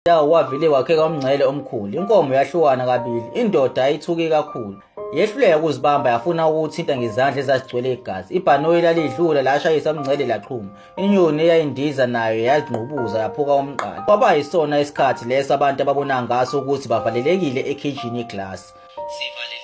Ndawo wavele wakheka umngcele omkhulu. Inkomo yahlukana kabili. Indoda yayithuke kakhulu. Yehluleka ukuzibamba yafuna ukuwuthinta ngezandla ezazigcwele igazi. Ibhanoyi lalidlula lashayisa umngcele laqhuma. Inyoni eyayindiza nayo yazingqubuza yaphuka umqala. Kwaba yisona isikhathi leso abantu ababona ngaso ukuthi bavalelekile ekhejini yeglasi. Sivalelekile.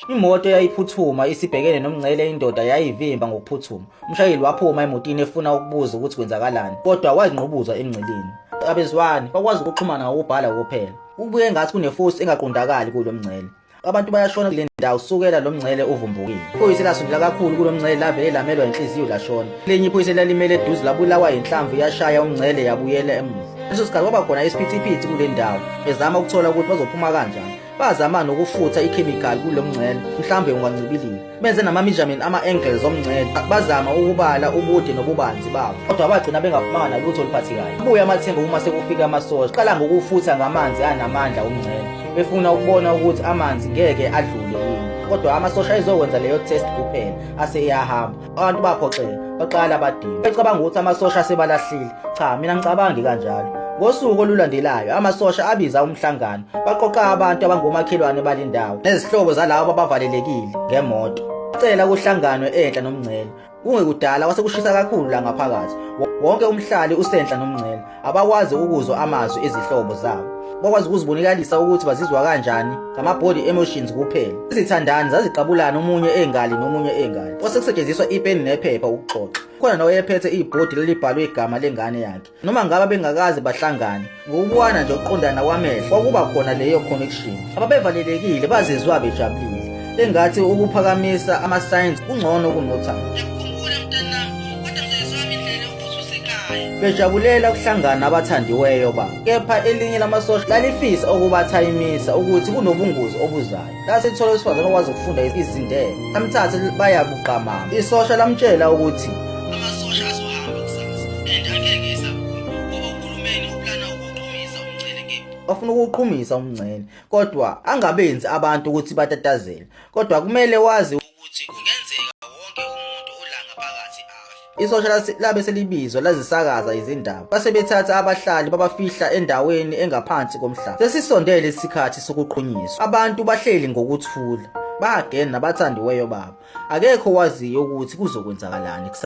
Imoto yayiphuthuma isibhekene nomngcele indoda yayivimba ngokuphuthuma. Umshayeli waphuma emotini efuna ukubuza ukuthi kwenzakalani, kodwa wazingqubuza emngceleni. Abezwani bakwazi ukuxhumana ngokubhala kuphela. Kubuye ngathi kunefosi engaqondakali kulo mngcele. Abantu bayashona kule ndawo sukela lo mngcele uvumbukile. Iphoyisa lasondela kakhulu kulo mngcele lavele lamelwa inhliziyo lashona. Elinye iphoyisa elalimele eduze labulawa yinhlamvu yashaya umngcele yabuyela emuva. Leso sikhathi kwaba khona isiphithiphithi kule ndawo bezama ukuthola ukuthi bazophuma kanjani. Bazama nokufutha ikhemikhali kulo mngcele, mhlawumbe ungancibilika. Benze nama-measurement ama-angles omngcele, bazama ukubala ubude nobubanzi bawo, kodwa bagcina bengaphumanga nalutho oluphathekayo. Abuye amathemba uma sekufika amasosha, qala ngokufutha ngamanzi anamandla umngcele, befuna ukubona ukuthi amanzi ngeke adlule yini. Kodwa amasosha ayezokwenza leyo test kuphela, ase eyahamba. Abantu baphoxeka, baqala badinwa. Becabanga ukuthi amasosha asebalahlile. Cha, mina ngicabangi kanjalo. Ngosuku olulandelayo, amasosha abiza umhlangano, baqoqa abantu abangomakhelwane balendawo nezihlobo zalabo abavalelekile ngemoto. Bacela kuhlanganwe enhla nomngcele. Kungekudala kwase kushisa kakhulu la ngaphakathi. Wonke umhlali usenhla nomngcele. Abakwazi ukuzwa amazwi ezihlobo zabo. Bakwazi ukuzibonakalisa ukuthi bazizwa kanjani ngama-body emotions kuphela. Izithandani zaziqabulana omunye engali nomunye engali. Kwase kusetshenziswa ipeni nephepha ukuxoxa. Khona nowayephethe ibhodi lalibhalwe igama lengane yakhe. Noma ngabe bengakaze bahlangane, ngokubukana nje ukuqondana kwamehlo kwakuba khona leyo connection. Ababevalelekile bazizwa bejabulile. Engathi ukuphakamisa ama-signs kungcono kunothando. Ngiyakukhumbula mntanami, kodwa msebenzi wami indlela yokuthi usekhaya. Bejabulela ukuhlangana abathandiweyo babo. Kepha elinye lamasosha lalifisa ukubathayimisa ukuthi kunobungozi obuzayo. Lase lithola owesifazane okwazi ukufunda izindebe. Lamthatha baya buqamama. Isosha lamtshela ukuthi Amasosha azohamba kusasa and angeke esabuya ngoba uhulumeni uplana ukuqhumisa umngcele ngebhomu. Bafuna ukuqhumisa umngcele kodwa angabenzi abantu ukuthi batatazele. Kodwa kumele wazi ukuthi kungenzeka wonke umuntu ola ngaphakathi afe. Isosha labe selibizwa lazisakaza izindaba. Base bethatha abahlali babafihla endaweni engaphansi komhlaba. Sesisondele isikhathi sokuqhunyiswa. Abantu bahleli ngokuthula. Bahagene nabathandiweyo babo. Akekho owaziyo ukuthi kuzokwenzakalani kusasa.